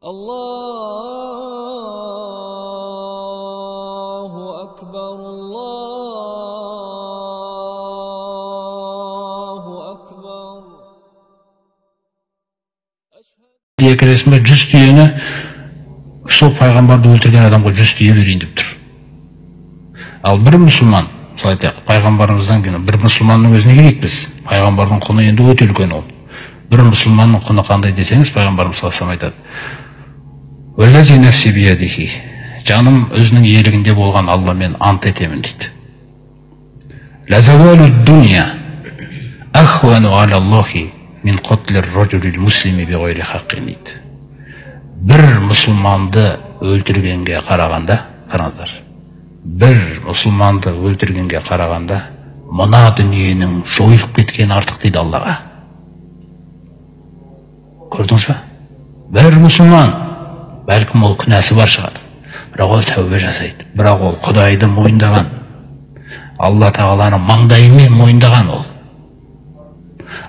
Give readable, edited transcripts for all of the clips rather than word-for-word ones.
Allahu Akbar, Allahu Akbar. Екі ресімде 100 түйені сол пайғамбарды өлтірген адамға 100 түйе берейін деп тұр. Ал бір мұсылман, мысалы айтайық, пайғамбарымыздан кейін бір мұсылманның өзіне келейік біз. Пайғамбардың құны енді өте үлкен ол. Бір мұсылманның құны қандай десеңіз, пайғамбарымыз саллаллаху алейхи айтады: «Уаллази нафси биядихи», жаным өзінің иелігінде болған Алламен ант етемін дейді. «Ла завалу дуния ахвану аля Аллахи мин қатлир ражулил муслими биғайри хаққин» дейді. Бір мұсылманды өлтіргенге қарағанда, қараңыздар, бір мұсылманды өлтіргенге қарағанда мына дүниенің жойылып кеткені артық дейді Аллаға. Көрдіңіз ба? Бір мұсылман, бәлкім ол күнәсі бар шығар, бірақ ол тәубе жасайды, бірақ ол Құдайды мойындаған, Алла тағаланы маңдайымен мойындаған ол.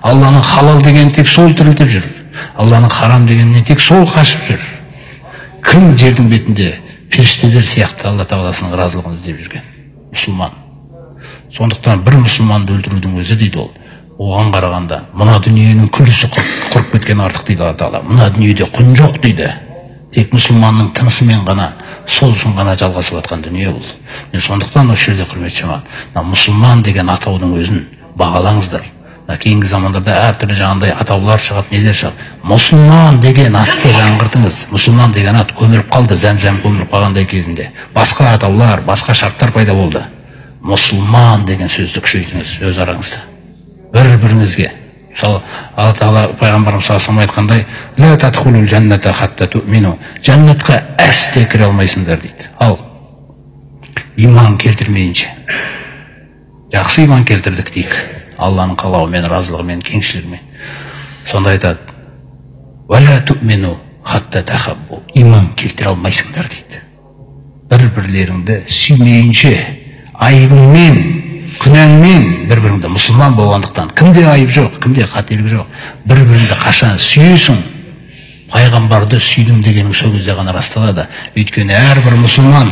Алланың халал дегенін тек сол тірілтіп жүр, Алланың харам дегенінен тек сол қашып жүр. Кім жердің бетінде періштелер сияқты Алла тағаласының разылығын іздеп жүрген? Мұсылман. Сондықтан бір мұсылманды өлтірудің өзі дейді ол, оған қарағанда мына дүниенің күлісі құрып кеткен артық дейді Алла тағала. Мына дүниеде құн жоқ дейді. Тек мұсылманның тынысымен ғана, сол үшін ғана жалғасып жатқан дүние бұл. Мен сондықтан осы жерде, құрметті жамағат, мына мұсылман деген атаудың өзін бағалаңыздар. Мына кейінгі замандарда әртүрлі жаңағындай атаулар шығады, нелер шығады. Мұсылман деген атты жаңғыртыңыз. Мұсылман деген ат көміліп қалды, зәм-зәм көміліп қалғандай кезінде. Басқа атаулар, басқа шарттар пайда болды. Мұсылман деген сөзді күшейтіңіз өз араңызда. Бір-біріңізге. Мысалы, Алла тағала пайғамбарымыз саллаллаху алейхи айтқандай, «Ла тадхулул жанната хатта туъмину». Жәннатқа әсте кіре алмайсыңдар дейді. Ал иман келтірмейінше. Жақсы иман келтірдік дейік. Алланың қалауымен, разылығымен, кеңшілігімен. Сонда айтады: «Уәлә туъмину хатта тахаббу». Иман келтіре алмайсыңдар дейді. Бір-бірлеріңді сүймейінше, айыбыңмен, күнәңмен бір-біріңді, мұсылман болғандықтан кімде айып жоқ, кімде қателік жоқ, бір-біріңді қашан сүйесің, пайғамбарды сүйдім дегенің сол кезде ғана расталады. Өйткені әрбір мұсылман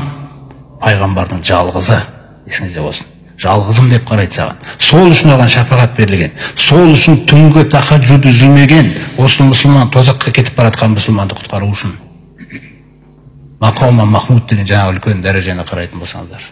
пайғамбардың жалғызы, есіңізде болсын. Жалғызым деп қарайды саған. Сол үшін оған шапағат берілген. Сол үшін түнгі тахаджуд үзілмеген. Осы мұсылман тозаққа кетіп бара жатқан мұсылманды құтқару үшін. Мақома Махмуд деген жаңағы үлкен дәрежені қарайтын болсаңыздар.